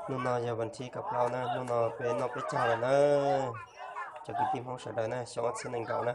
Hnub no yog vas thib kaum plaub na, hnub no peb noj peb caug lawm na. Cov kwv tij Hmoob sawv daws na, xyoo ob txhiab nees nkaum na.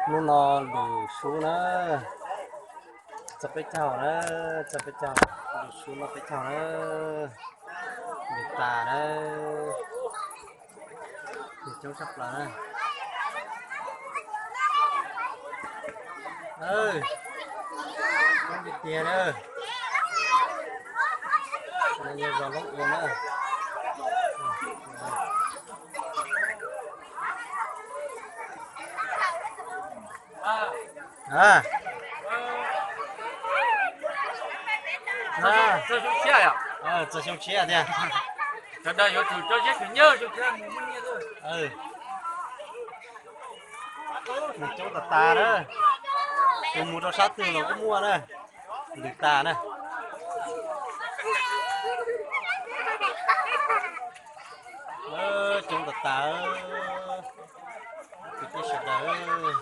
Hnub no lwm sub na, txog peb caug na, txog peb caug, lwm sub no peb caug na, lwm tas na, coob tshaj plaws na. Coob tiag tiag na. Yog zos Loob Ua na. Txog xyoo tshiab tiag. Mus coob tas tas na. Tus mus rau sab twg los kuj muaj na. Lwm tas na. Coob tas tas. Kwv tij sawv daws.